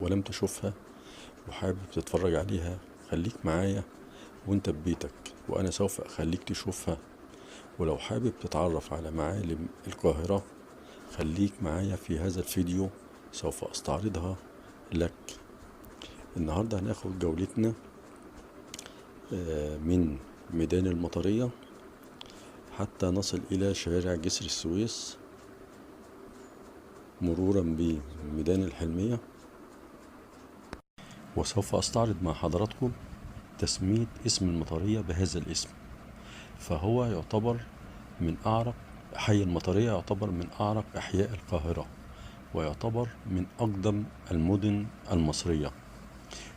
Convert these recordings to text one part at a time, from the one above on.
ولم تشوفها وحابب تتفرج عليها خليك معايا وانت ببيتك، وانا سوف اخليك تشوفها. ولو حابب تتعرف على معالم القاهرة خليك معايا في هذا الفيديو، سوف استعرضها لك. النهاردة هناخد جولتنا من ميدان المطرية حتى نصل إلى شارع جسر السويس، مرورا بميدان الحلمية. وسوف أستعرض مع حضراتكم تسمية اسم المطرية بهذا الاسم، فهو يعتبر من أعرق حي المطرية، يعتبر من أعرق أحياء القاهرة، ويعتبر من أقدم المدن المصرية،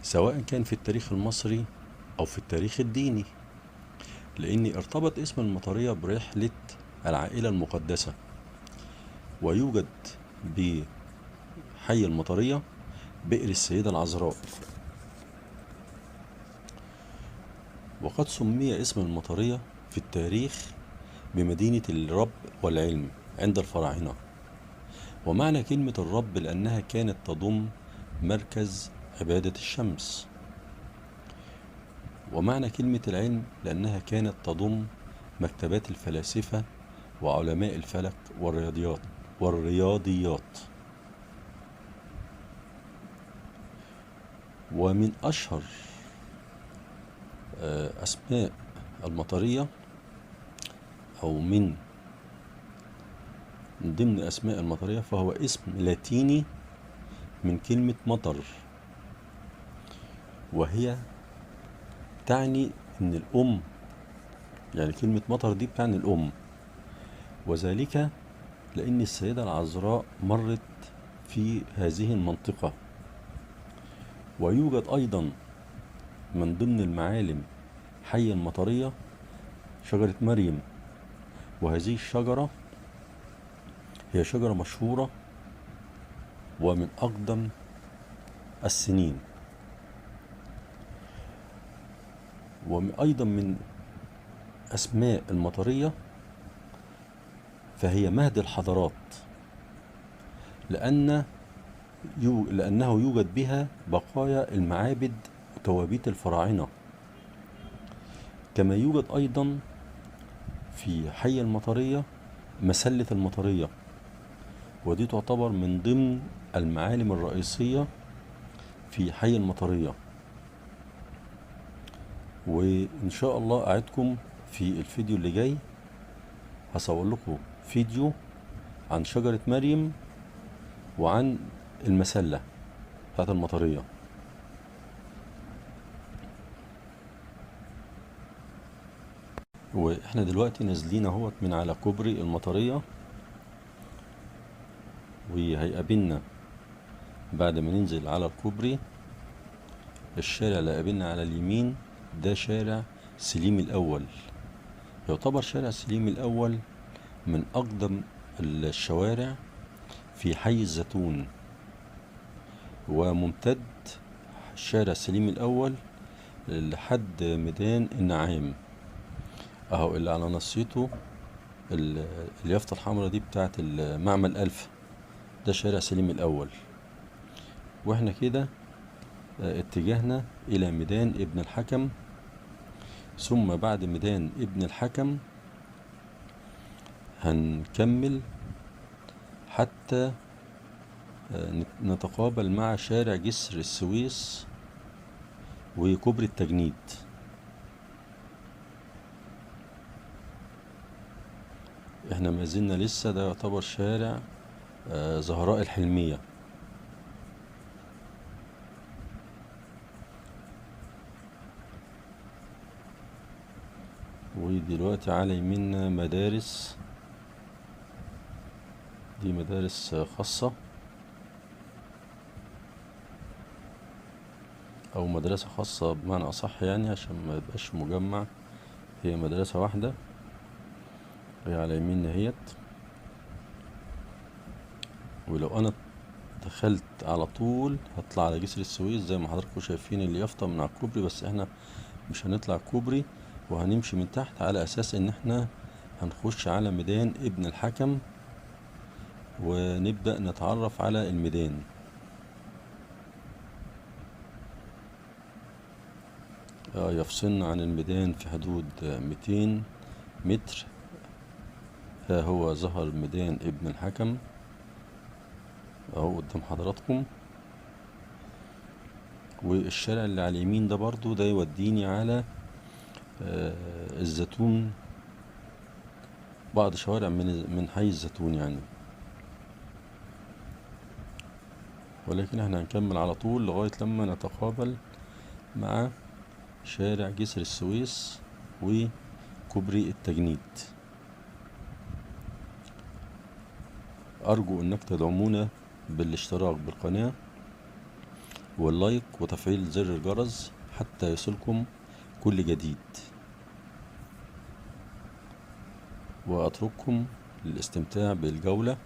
سواء كان في التاريخ المصري أو في التاريخ الديني، لأن ارتبط اسم المطرية برحلة العائلة المقدسة. ويوجد بحي المطرية بئر السيدة العذراء، وقد سمي اسم المطرية في التاريخ بمدينة الرب والعلم عند الفراعنة. ومعنى كلمة الرب لأنها كانت تضم مركز عبادة الشمس، ومعنى كلمة العلم لأنها كانت تضم مكتبات الفلاسفة وعلماء الفلك والرياضيات. ومن أشهر أسماء المطرية، أو من ضمن أسماء المطرية، فهو اسم لاتيني من كلمة مطر، وهي تعني إن الأم، يعني كلمة مطر دي بتعني الأم، وذلك لأن السيدة العذراء مرت في هذه المنطقة. ويوجد أيضا من ضمن المعالم حي المطرية شجرة مريم، وهذه الشجرة هي شجرة مشهورة ومن أقدم السنين. وأيضا من أسماء المطرية فهي مهد الحضارات، لأنه يوجد بها بقايا المعابد وتوابيت الفراعنة. كما يوجد أيضا في حي المطرية مسلة المطرية، ودي تعتبر من ضمن المعالم الرئيسية في حي المطرية. وإن شاء الله أعدكم في الفيديو اللي جاي، هصور لكم فيديو عن شجرة مريم وعن المسلة بتاعت المطرية. واحنا دلوقتي نازلين اهوت من على كوبري المطرية، وهيقابلنا بعد ما ننزل على الكوبري الشارع اللي قابلنا على اليمين ده شارع سليم الأول. يعتبر شارع سليم الأول من أقدم الشوارع في حي الزيتون، وممتد شارع سليم الأول لحد ميدان النعام اهو اللي على نصيته اليافطة الحمراء دي بتاعت معمل ألف، ده شارع سليم الأول. واحنا كده اتجاهنا إلى ميدان ابن الحكم، ثم بعد ميدان ابن الحكم هنكمل حتى نتقابل مع شارع جسر السويس وكوبري التجنيد. احنا ما زلنا لسه، ده يعتبر شارع زهراء الحلمية. ودلوقتي على يميننا مدارس، دي مدارس خاصة أو مدرسة خاصة بمعنى أصح، يعني عشان ما يبقاش مجمع، هي مدرسة واحدة هي على يميننا اهيت. ولو أنا دخلت على طول هطلع على جسر السويس زي ما حضراتكم شايفين اليافطة من على الكوبري، بس احنا مش هنطلع كوبري وهنمشي من تحت على أساس إن احنا هنخش على ميدان ابن الحكم ونبدأ نتعرف على الميدان. يفصلنا عن الميدان في حدود 200 متر. ها هو ظهر ميدان ابن الحكم اهو قدام حضراتكم. والشارع اللي على اليمين ده برضو ده يوديني على الزيتون، بعض شوارع من حي الزيتون يعني. ولكن احنا هنكمل على طول لغاية لما نتقابل مع شارع جسر السويس وكوبري التجنيد. أرجو أنك تدعمونا بالاشتراك بالقناة واللايك وتفعيل زر الجرس حتى يصلكم كل جديد، وأترككم للاستمتاع بالجولة.